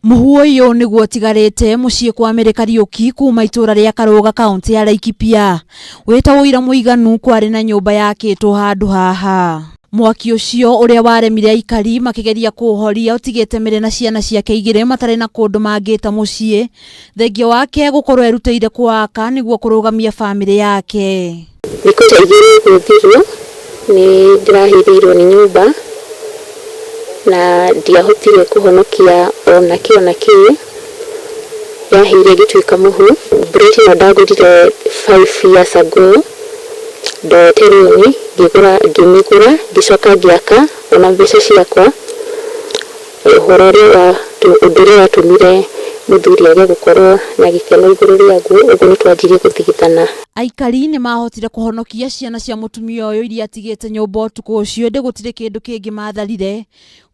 Mũhu ũyũ nĩguo ũtigarĩte mũciĩ kwa Mary Kariũki kuma itũra rĩa Karũga kaũntĩ ya Laikipia. Wĩta ũira mũiganu kwarĩ na nyũmba yakĩtwo handũ haha. Mwaki ũcio ũrĩa waremire aikari makĩgeria kũũhoria ũtigĩte Mary na ciana ciake igĩrĩ matarĩ na kũndũ mangĩta mũciĩ, thengia wake gũkorwo erutĩire kũwaka nĩguo kũrũgamia bamĩrĩ yake. Thikũ ta igĩrĩ ũguo thiru nĩ ndĩrahĩrĩirwo nĩ nyũmba na ndiahotire kũhonokia ona kĩ ona kĩ, yahĩire ĩgĩtuĩka mũhu. Mburoti ĩno ndagũrire 5 years ago, ndoete rũni ngĩgũra ngĩmĩgũra ngĩcoka ngĩaka ona mbeca ciakwa. Ũhoro ũrĩa ũndũ ũrĩa watũmire mũthuri age gũkorwo na gĩkeno igũrũ rĩaguo, ũguo nĩ twanjirie gũthigithana. Aikari nĩ mahotire kũhonokia ciana cia mũtumia ũyũ iria atigĩte nyũmba ũtukũ ũcio ĩndĩ gũtirĩ kĩndũ kĩngĩ matharire.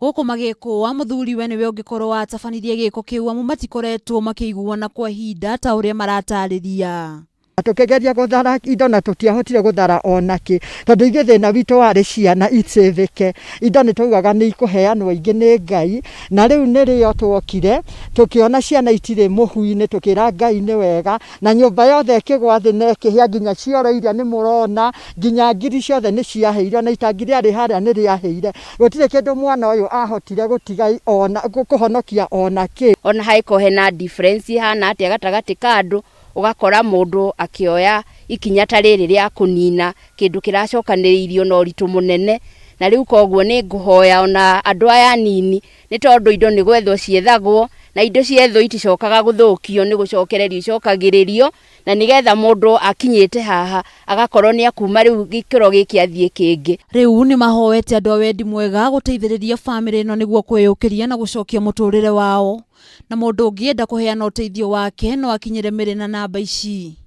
Gũkũ magĩkũa mũthuriwe nĩwe ũngĩkorwo watabanirie gĩko kĩu amu matikoretwo makĩiguana kwa ihinda ta ũrĩa maratarĩria. Tũkĩgeria gũthara indo na tũtiahotire gũthara ona kĩ, tondũ ithuĩ thĩna witũ warĩ ciana icĩvĩke. Indo nĩ twaugaga nĩ ikũheanwo ingĩ nĩ Ngai, na rĩu nĩrĩo twokire tũkĩona ciana itirĩ mũhu-inĩ, tũkĩra Ngai nĩ wega, na nyũmba yothe ĩkĩgwa thĩ na ĩkĩhĩa nginya cioro iria nĩ mũrona, nginya ngiri ciothe nĩ ciahĩire, ona itangi rĩarĩ harĩa nĩ rĩahĩire. Gũtirĩ kĩndũ mwana ũyũ ahotire gũtiga ona kũhonokia ona kĩ. Ona hangĩkorwo hena difference ĩhana atĩa gatagatĩ ka andũ, ũgakora mũndũ akĩoya ikinya ta rĩrĩ rĩa kũnina kĩndũ kĩracokanĩrĩirio na ũritũ mũnene. Na rĩu koguo nĩ ngũhoya ona andũ aya anini, nĩ tondũ indo nĩ gwethwo ciethagwo, na indo ciethwo iticokaga gũthũkio nĩ gũcokererio icokagĩrĩrio, na nĩgetha mũndũ akinyĩte haha agakorwo nĩ akuma rĩu gĩkĩro gĩkĩ athiĩ kĩngĩ. Rĩu nĩ mahoete andũ a wendi mwega gũteithĩrĩria bamĩrĩ ĩno nĩguo kwĩyũkĩria na gũcokia mũtũrĩre wao. Na mũndũ ũngĩenda kũheana ũteithio wake no akinyĩre Mary na namba ici: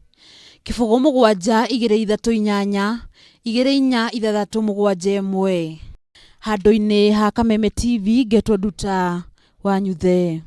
kĩbũgũ mũgwanja igĩrĩ ithatũ inyanya igĩrĩ inya ithathatũ mũgwanja ĩmwe. Handũ-inĩ ha Kameme TV ngetwo Nduta wa Nyuthe.